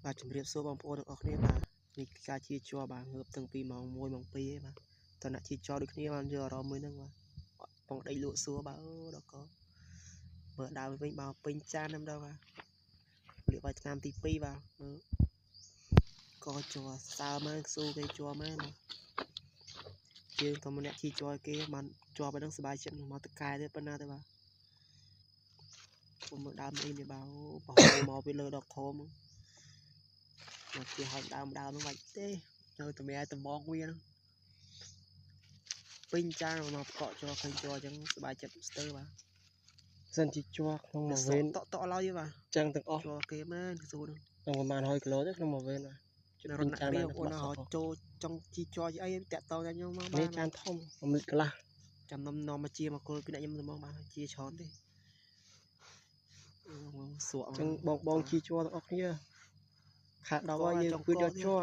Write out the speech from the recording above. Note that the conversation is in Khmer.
បាទ ជំរាបសួរបងប្អូនទាំងអស់គ្នាបាទ នេះការជាជ័របាទ ងើបតាំងពីម៉ោង1ម៉ោង2ឯងបាទ តអ្នកជាជ័រដូចគ្នាបានយកអារម្មណ៍មួយហ្នឹងបាទ បងដេកលក់សួរបាទ អូដល់កមើលដើមវិញបាទ ពេញចានតែម្ដងបាទ លាកបាយឆ្នាំទី2បាទ មើលកជ័រសើមែន ស៊ូគេជ័រមែនបាទ យើងក៏ម្នាក់ជីជ័រគេបានជាប់ហ្នឹង សบายចិត្តមកតកែទេប៉ុណ្ណាទេបាទ ពុំមើលដើមនេះនេះបាទ អូបោះមកពីលើដល់ខោមមកជាហើយ ដើមដើមហ្នឹងបាច់ទេ នៅតែមានតំងវាហ្នឹងពេញចានមកកក់ជ័រ ឃើញជ័រអញ្ចឹងសบายចិត្តស្ទើរបាទ សិនជាជ័រក្នុងមួយវេន តក់តក់ឡើយបាទ ចឹងទាំងអស់ ជ័រគេមែន គឺស៊ូហ្នឹង ក្នុងប្រហែល100គីឡូទេក្នុងមួយវេនបាទ រត់ណាស់បងប្អូន រត់ចូលចង់ជីជ័រអីតាក់តងតែខ្ញុំមកបាទ នេះចានធំ1លីត្រកន្លះ ចាំនំនាំមកជាមកគល់ពីអ្នកខ្ញុំទៅមកបាទ ជាច្រើនទេ សក់ចឹងបងបងជីជ័រទាំងអស់គ្នា ខែ10ហើយយើងគឺយកជ័រ